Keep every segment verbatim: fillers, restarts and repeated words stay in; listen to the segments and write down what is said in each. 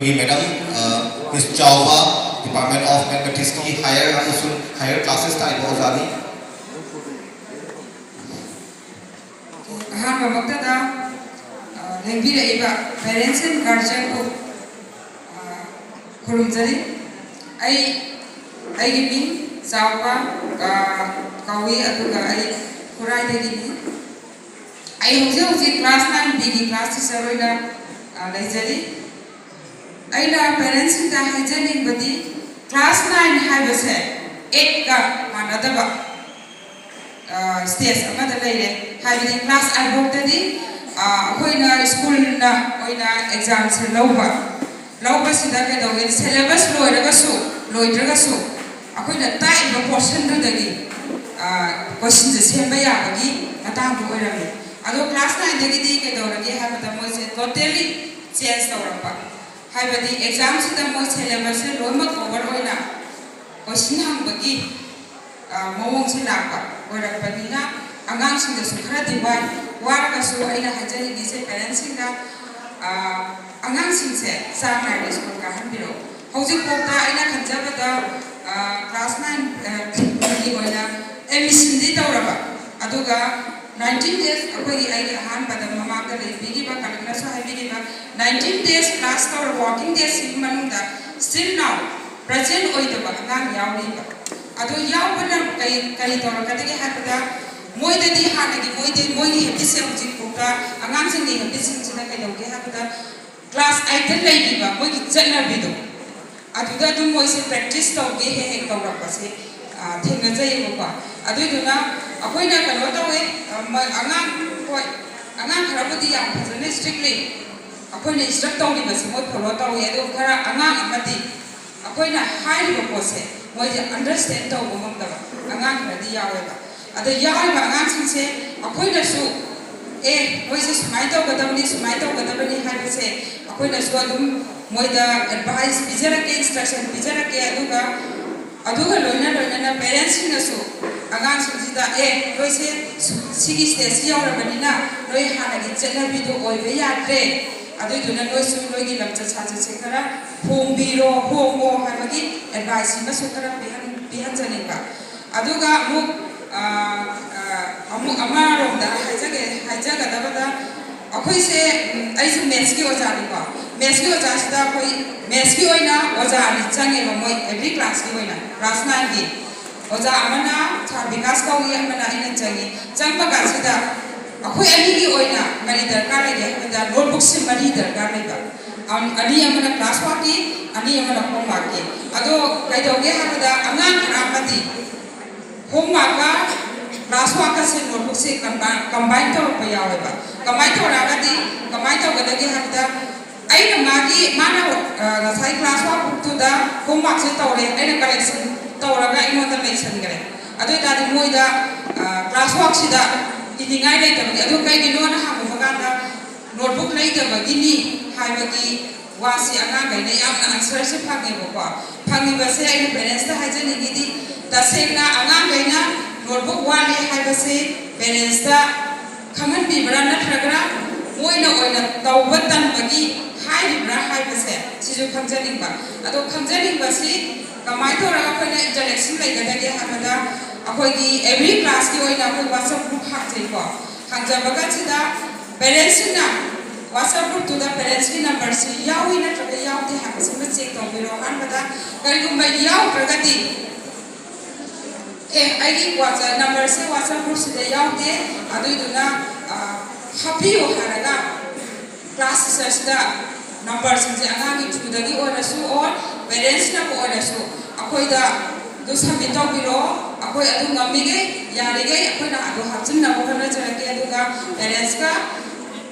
ꯑꯩꯈꯣꯏꯒꯤ ꯃꯦꯗꯥꯝ, ꯑ, ꯃꯤꯁ ꯆꯥꯎꯕ, Department of Mathematics ꯀꯤ higher ꯑꯃꯁꯨꯡ higher classes ꯇꯥꯛꯏꯕ ꯑꯣꯖꯥꯅꯤ꯫ ꯑꯍꯥꯟꯕꯃꯛꯇꯗ, ꯑ, ꯂꯦꯡꯕꯤꯔꯛꯏꯕ parents and guardian ꯕꯨ, ꯑ, ꯈꯨꯔꯨꯝꯖꯔꯤ꯫ ꯑꯩ, ꯑꯩꯒꯤ ꯃꯤꯡ ꯆꯥꯎꯕ, ꯑ, ꯀꯧꯏ, ꯑꯗꯨꯒ ꯑꯩ ꯈꯨꯔꯥꯏꯗꯒꯤꯅꯤ꯫ ꯑꯩ ꯍꯧꯖꯤꯛ ꯍꯧꯖꯤꯛ class nine B ꯒꯤ class teacher ꯑꯣꯏꯅ, ꯑ, ꯂꯩꯖꯔꯤ꯫ ꯑꯩꯅ parents ꯁꯤꯡꯗ ꯍꯥꯏꯖꯅꯤꯡꯕꯗꯤ, class nine ꯍꯥꯏꯕꯁꯦ eight ꯀ ꯃꯥꯟꯅꯗꯕ, ꯑ, stage ꯑꯃꯗ ꯂꯩꯔꯦ꯫ ꯍꯥꯏꯕꯗꯤ class eight ꯐꯥꯎꯗꯗꯤ, ꯑ, ꯑꯩꯈꯣꯏꯅ school ꯅ ꯑꯣꯏꯅ exam ꯁꯦ ꯂꯧꯕ, ꯂꯧꯕꯁꯤꯗ ꯀꯩꯗꯧꯒꯦ, syllabus ꯂꯣꯏꯔꯒꯁꯨ ꯂꯣꯏꯗ꯭ꯔꯒꯁꯨ ꯑꯩꯈꯣꯏꯅ ꯇꯥꯛꯏꯕ portion ꯗꯨꯗꯒꯤ, ꯑ, question ꯁꯦ ꯁꯦꯝꯕ ꯌꯥꯕꯒꯤ ꯃꯇꯥꯡꯗꯨ ꯑꯣꯏꯔꯝꯃꯤ꯫ ꯑꯗꯣ class nine ꯗꯒꯤꯗꯤ ꯀꯩꯗꯧꯔꯒꯦ ꯍꯥꯏꯕꯗ, ꯃꯣꯏꯁꯦ totally change ꯇꯧꯔꯛꯄ꯫ ꯍꯥꯏꯕꯗꯤ exam ꯁꯤꯗ ꯃꯣꯏ syllabus ꯁꯦ ꯂꯣꯏꯅꯃꯛ cover ꯑꯣꯏꯅ question ꯍꯪꯕꯒꯤ, ꯑ, ꯃꯑꯣꯡꯁꯦ ꯂꯥꯛꯄ ꯑꯣꯏꯔꯛꯄꯅꯤꯅ, ꯑꯉꯥꯡꯁꯤꯡꯗꯁꯨ ꯈꯔꯗꯤ ꯋꯥꯏ꯫ ꯋꯥꯔꯒꯁꯨ ꯑꯩꯅ ꯍꯥꯏꯖꯅꯤꯡꯉꯤꯁꯦ parents ꯁꯤꯡꯗ, ꯑ, ꯑꯉꯥꯡꯁꯤꯡꯁꯦ ꯆꯥꯡ ꯅꯥꯏꯅ school ꯀꯥꯍꯟꯕꯤꯔꯛꯎ꯫ ꯍꯧꯖꯤꯛꯐꯥꯎꯗ ꯑꯩꯅ ꯈꯟꯖꯕꯗ, ꯑ, class nine, ꯑ, ꯒꯤ ꯑꯣꯏꯅ admission ꯗꯤ ꯇꯧꯔꯕ, ꯑꯗꯨꯒ nineteen days, ꯑꯩꯈꯣꯏꯒꯤ, ꯑꯩꯒꯤ ꯑꯍꯥꯟꯕꯗ ꯃꯃꯥꯡꯗ ꯂꯩꯕꯤꯈꯤꯕ colleague ꯅꯁꯨ ꯍꯥꯏꯕꯤꯈꯤꯕ, nineteen days class ꯇꯧꯔꯕ working days ꯁꯤꯒꯤ ꯃꯅꯨꯡꯗ still now present ꯑꯣꯏꯗꯕ ꯑꯉꯥꯡ ꯌꯥꯎꯔꯤꯕ꯫ ꯑꯗꯨ ꯌꯥꯎꯕꯅ ꯀꯔꯤ, ꯀꯔꯤ ꯇꯧꯔꯛꯀꯗꯒꯦ ꯍꯥꯏꯕꯗ, ꯃꯣꯏꯗꯗꯤ ꯍꯥꯟꯅꯒꯤ ꯃꯣꯏꯗꯤ, ꯃꯣꯏꯒꯤ habit ꯁꯦ ꯍꯧꯖꯤꯛꯐꯥꯎꯗ, ꯑꯉꯥꯡꯁꯤꯡꯒꯤ habit ꯁꯤꯡꯁꯤꯅ ꯀꯩꯗꯧꯒꯦ ꯍꯥꯏꯕꯗ, class eight ꯇ ꯂꯩꯔꯤꯕ ꯃꯣꯏꯒꯤ ꯆꯠꯅꯕꯤꯗꯣ, ꯑꯗꯨꯗ ꯑꯗꯨꯝ ꯃꯣꯏꯁꯦ practice ꯇꯧꯒꯦ ꯍꯦꯛ ꯍꯦꯛ ꯇꯧꯔꯛꯄꯁꯦ, ꯑ, ꯊꯦꯡꯅꯖꯩꯌꯦꯕꯀꯣ꯫ ꯑꯗꯨꯏꯗꯨꯅ ꯑꯩꯈꯣꯏꯅ ꯀꯩꯅꯣ ꯇꯧꯋꯦ, ꯑ, ꯃ-, ꯑꯉꯥꯡ, ꯍꯣꯏ, ꯑꯉꯥꯡ ꯈꯔꯕꯨꯗꯤ ꯌꯥꯝ ꯐꯖꯅ strictly ꯑꯩꯈꯣꯏꯅ instruct ꯇꯧꯔꯤꯕꯁꯦ ꯃꯣꯏ follow ꯇꯧꯋꯤ, ꯑꯗꯨ ꯈꯔ ꯑꯉꯥꯡ ꯑꯃꯗꯤ ꯑꯩꯈꯣꯏꯅ ꯍꯥꯏꯔꯤꯕ ꯄꯣꯠꯁꯦ ꯃꯣꯏꯁꯦ understand ꯇꯧꯕ ꯉꯝꯗꯕ ꯑꯉꯥꯡ ꯈꯔꯗꯤ ꯌꯥꯎꯋꯦꯕ꯫ ꯑꯗ ꯌꯥꯎꯔꯤꯕ ꯑꯉꯥꯡꯁꯤꯡꯁꯦ ꯑꯩꯈꯣꯏꯅꯁꯨ, "ꯑꯦ, ꯅꯣꯏꯁꯦ ꯁꯨꯃꯥꯏꯅ ꯇꯧꯒꯗꯕꯅꯤ, ꯁꯨꯃꯥꯏꯅ ꯇꯧꯒꯗꯕꯅꯤ" ꯍꯥꯏꯕꯁꯦ ꯑꯩꯈꯣꯏꯅꯁꯨ ꯑꯗꯨꯝ ꯃꯣꯏꯗ advice ꯄꯤꯖꯔꯛꯀꯦ, instruction ꯄꯤꯖꯔꯛꯀꯦ꯫ ꯑꯗꯨꯒ, ꯑꯗꯨꯒ ꯂꯣꯏꯅ ꯂꯣꯏꯅꯅ parents ꯁꯤꯡꯅꯁꯨ ꯑꯉꯥꯡꯁꯤꯡꯁꯤꯗ, "ꯑꯦ, ꯅꯣꯏꯁꯦ ꯁꯨ-, ꯁꯤꯒꯤ stage ꯁꯤ ꯌꯧꯔꯕꯅꯤꯅ ꯅꯣꯏ ꯍꯥꯟꯅꯒꯤ ꯆꯠꯅꯕꯤꯗꯣ ꯑꯣꯏꯕ ꯌꯥꯗ꯭ꯔꯦ, ꯑꯗꯨꯏꯗꯨꯅ ꯅꯣꯏꯁꯨ ꯅꯣꯏꯒꯤ ꯂꯝꯆꯠ ꯁꯥꯖꯠꯁꯦ ꯈꯔ ꯍꯣꯡꯕꯤꯔꯣ, ꯍꯣꯡꯉꯣ ꯍꯥꯏꯕꯒꯤ ꯑꯦꯗꯚꯥꯏꯁ ꯑꯃꯁꯨ ꯈꯔ ꯄꯤꯍꯟ-, ꯄꯤꯍꯟꯖꯅꯤꯡꯕ꯫ ꯑꯗꯨꯒ ꯑꯃꯨꯛ, ꯑ, ꯑ, ꯑꯃꯨꯛ ꯑꯃꯔꯣꯝꯗ ꯍꯥꯏꯖꯒꯦ, ꯍꯥꯏꯖꯒꯗꯕꯗ, ꯑꯩꯈꯣꯏꯁꯦ, ꯎꯝ, ꯑꯩꯁꯨ ꯃꯦꯠꯁꯀꯤ ꯑꯣꯖꯥꯅꯤꯀꯣ꯫ ꯃꯦꯠꯁꯀꯤ ꯑꯣꯖꯥꯁꯤꯗ ꯑꯩꯈꯣꯏ ꯃꯦꯠꯁꯀꯤ ꯑꯣꯏꯅ ꯑꯣꯖꯥ ꯑꯅꯤ ꯆꯪꯉꯦꯕ, ꯃꯣꯏ ꯑꯦꯚ꯭ꯔꯤ ꯀ꯭ꯂꯥꯁꯀꯤ ꯑꯣꯏꯅ, ꯀ꯭ꯂꯥꯁ ꯅꯥꯏꯟꯒꯤ꯫ ꯑꯣꯖꯥ ꯑꯃꯅ ꯁꯥꯔ ꯕꯤꯀꯥꯁ ꯀꯧꯏ, ꯑꯃꯅ ꯑꯩꯅ ꯆꯪꯉꯤ꯫ ꯆꯪꯕ ꯀꯥꯟꯁꯤꯗ ꯑꯩꯈꯣꯏ ꯑꯅꯤꯒꯤ ꯑꯣꯏꯅ ꯀꯔꯤ ꯗꯔꯀꯥꯔ ꯂꯩꯒꯦ ꯍꯥꯏꯕꯗ, ꯅꯣꯠꯕꯨꯛꯁꯦ ꯃꯔꯤ ꯗꯔꯀꯥꯔ ꯂꯩꯕ꯫ ꯑꯝ, ꯑꯅꯤ ꯑꯃꯅ ꯀ꯭ꯂꯥꯁ ꯋꯥꯔꯛꯀꯤ, ꯑꯅꯤ ꯑꯃꯅ ꯍꯣꯝꯋꯥꯔꯛꯀꯤ꯫ ꯑꯗꯣ ꯀꯩꯗꯧꯒꯦ ꯍꯥꯏꯕꯗ, ꯑꯉꯥꯡ ꯈꯔ ꯑꯃꯗꯤ ꯍꯣꯝꯋꯥꯔꯛꯀ ꯀ꯭ꯂꯥꯁ ꯋꯥꯔꯛꯀꯁꯦ ꯅꯣꯠꯕꯨꯛꯁꯦ ꯀꯝꯕꯥꯏꯟ, ꯀꯝꯕꯥꯏꯟ ꯇꯧꯔꯛꯄ ꯌꯥꯎꯋꯦꯕ꯫ ꯀꯃꯥꯏꯅ ꯇꯧꯔꯛꯑꯒꯗꯤ, ꯀꯃꯥꯏꯅ ꯇꯧꯒꯗꯒꯦ ꯍꯥꯏꯕꯗ, ꯑꯩꯅ ꯃꯥꯒꯤ, ꯃꯥꯅ, ꯑ, ꯉꯁꯥꯏ ꯀ꯭ꯂꯥꯁ ꯋꯥꯔꯛ ꯕꯨꯛꯇꯨꯗ ꯍꯣꯝꯋꯥꯔꯛꯁꯦ ꯇꯧꯔꯦ, ꯑꯩꯅ ꯀꯔꯦꯛꯁꯟ ꯇꯧꯔꯒ ꯑꯩꯉꯣꯟꯗ ꯂꯩꯁꯟꯈ꯭ꯔꯦ꯫ ꯑꯗꯨ ꯑꯣꯏꯇꯥꯔꯗꯤ ꯃꯣꯏꯗ, ꯑ, ꯀ꯭ꯂꯥꯁ ꯋꯥꯔꯛꯁꯤꯗ ꯏꯅꯤꯡꯉꯥꯏ ꯂꯩꯇꯕꯒꯤ, ꯑꯗꯨ ꯀꯩꯒꯤꯅꯣꯅ ꯍꯪꯉꯨꯕ ꯀꯥꯟꯗ, ꯅꯣꯠꯕꯨꯛ ꯂꯩꯇꯕꯒꯤꯅꯤ ꯍꯥꯏꯕꯒꯤ ꯋꯥꯁꯤ ꯑꯉꯥꯡꯈꯩꯅ ꯌꯥꯝꯅ ꯑꯟꯁꯔꯁꯦ ꯐꯪꯉꯦꯕꯀꯣ꯫ ꯐꯪꯉꯤꯕꯁꯦ ꯑꯩꯅ ꯄꯦꯔꯦꯟꯁꯇ ꯍꯥꯏꯖꯅꯤꯡꯉꯤꯗꯤ, ꯇꯁꯦꯡꯅ ꯑꯉꯥꯡꯈꯩꯅ ꯅꯣꯠꯕꯨꯛ ꯋꯥꯠꯂꯤ ꯍꯥꯏꯕꯁꯦ ꯄꯦꯔꯦꯟꯁꯇ ꯈꯪꯍꯟꯕꯤꯕ꯭ꯔꯥ, ꯅꯠꯇ꯭ꯔꯒꯅ ꯃꯣꯏꯅ ꯑꯣꯏꯅ ꯇꯧꯕ ꯇꯟꯕꯒꯤ ꯍꯥꯏꯔꯤꯕ꯭ꯔꯥ ꯍꯥꯏꯕꯁꯦ ꯁꯤꯁꯨ ꯈꯪꯖꯅꯤꯡꯕ꯫ ꯑꯗꯣ ꯈꯪꯖꯅꯤꯡꯕꯁꯤ ꯀꯃꯥꯏꯅ ꯇꯧꯔꯒ ꯑꯩꯈꯣꯏꯅ ꯏꯟꯇꯔꯦꯛꯁꯟ ꯂꯩꯒꯗꯒꯦ ꯍꯥꯏꯕꯗ, ꯑꯩꯈꯣꯏꯒꯤ ꯑꯦꯚ꯭ꯔꯤ ꯀ꯭ꯂꯥꯁꯀꯤ ꯑꯣꯏꯅ ꯑꯩꯈꯣꯏ WhatsApp group ꯍꯥꯡꯖꯩꯀꯣ꯫ ꯍꯥꯡꯖꯕ ꯀꯥꯟꯁꯤꯗ ꯄꯦꯔꯦꯟꯁꯁꯤꯡꯅ WhatsApp groupꯇꯨꯗ ꯄꯦꯔꯦꯟꯁꯀꯤ ꯅꯝꯕꯔꯁꯤ ꯌꯥꯎꯏ ꯅꯠꯇ꯭ꯔꯒ ꯌꯥꯎꯗꯦ ꯍꯥꯏꯕꯁꯤꯃ ꯆꯦꯛ ꯇꯧꯕꯤꯔꯣ꯫ ꯑꯍꯥꯟꯕꯗ ꯀꯔꯤꯒꯨꯝꯕ ꯌꯥꯎꯗ꯭ꯔꯒꯗꯤ, "ꯑꯦ, ꯑꯩꯒꯤ WhatsApp ꯅꯝꯕꯔꯁꯦ WhatsApp groupꯁꯤꯗ ꯌꯥꯎꯗꯦ, ꯑꯗꯨꯏꯗꯨꯅ, ꯑ, ꯍꯥꯞꯄꯤꯌꯨ" ꯍꯥꯏꯔꯒ ꯀ꯭ꯂꯥꯁ ꯇꯤꯆꯔꯁꯤꯗ ꯅꯝꯕꯔꯁꯤꯡꯁꯦ ꯑꯉꯥꯡꯒꯤ throughꯗꯒꯤ ꯑꯣꯏꯔꯁꯨ, or ꯄꯦꯔꯦꯟꯁꯅꯕꯨ ꯑꯣꯏꯔꯁꯨ, ꯑꯩꯈꯣꯏꯗ ꯑꯗꯨ ꯁꯕꯃꯤꯠ ꯇꯧꯕꯤꯔꯛꯑꯣ꯫ ꯑꯩꯈꯣꯏ ꯑꯗꯨ ꯉꯝꯃꯤꯈꯩ, ꯌꯥꯔꯤꯈꯩ ꯑꯩꯈꯣꯏꯅ ꯑꯗꯨ ꯍꯥꯞꯆꯤꯟꯅꯕ ꯍꯣꯠꯅꯖꯔꯛꯀꯦ꯫ ꯑꯗꯨꯒ ꯄꯦꯔꯦꯟꯁꯀ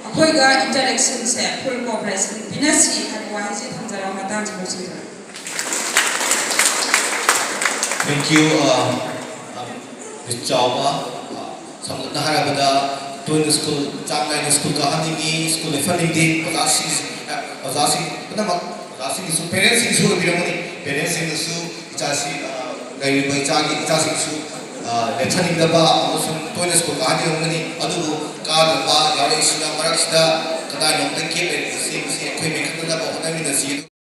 ꯑꯩꯈꯣꯏꯒ ꯏꯟꯇꯔꯦꯛꯁꯟꯁꯦ ꯐꯨꯜ ꯀꯣꯑꯣꯄꯔꯦꯁꯟ ꯄꯤꯅꯁꯤ ꯍꯥꯏꯕ ꯋꯥꯍꯩꯁꯤ ꯊꯝꯖꯔꯒ ꯃꯇꯥꯡꯁꯤ ꯂꯣꯏꯁꯤꯟꯖꯔꯒꯦ꯫ Thank you, uh, uh, Miss ꯆꯥꯎꯕ꯫ Uh, ꯁꯝꯂꯞꯅ ꯍꯥꯏꯔꯕꯗ, ꯇꯣꯏꯅ ꯁ꯭ꯀꯨꯜ, ꯆꯥꯡ ꯅꯥꯏꯅ ꯁ꯭ꯀꯨꯜ ꯀꯥꯍꯟꯅꯤꯡꯉꯤ, ꯁ꯭ꯀꯨꯜ ꯂꯦꯞꯍꯟꯅꯤꯡꯗꯦ꯫ ꯑꯣꯖꯥꯁꯤꯡ, ꯑꯣꯖꯥꯁꯤꯡ ꯄꯨꯝꯅꯃꯛ, ꯑꯣꯖꯥꯁꯤꯡꯒꯤꯁꯨ, ꯄꯦꯔꯦꯟꯁꯁꯤꯡꯅꯁꯨ ꯑꯣꯏꯕꯤꯔꯝꯒꯅꯤ꯫ ꯄꯦꯔꯦꯟꯁꯁꯤꯡꯅꯁꯨ ꯏꯆꯥꯁꯤ, ꯑ, ꯂꯩꯔꯤꯕ ꯏꯆꯥꯒꯤ, ꯏꯆꯥꯁꯤꯡꯁꯨ, ꯑ, ꯂꯦꯞꯍꯟꯅꯤꯡꯗꯕ ꯑꯃꯁꯨꯡ ꯇꯣꯏꯅ ꯁ꯭ꯀꯨꯜ ꯀꯥꯍꯟꯅꯤꯡꯉꯝꯒꯅꯤ꯫ ꯑꯗꯨꯕꯨ ꯀꯥꯗꯕ ꯌꯥꯎꯔꯛꯏꯁꯤꯅ ꯃꯔꯛꯁꯤꯗ ꯀꯗꯥꯏꯅꯣꯝꯗ ꯒꯦꯞ ꯂꯩꯔꯤꯕꯁꯤ, ꯃꯁꯤ ꯑꯩꯈꯣꯏ ꯃꯦꯟꯈꯠꯅꯅꯕ ꯍꯣꯠꯅꯃꯤꯟꯅꯁꯤ꯫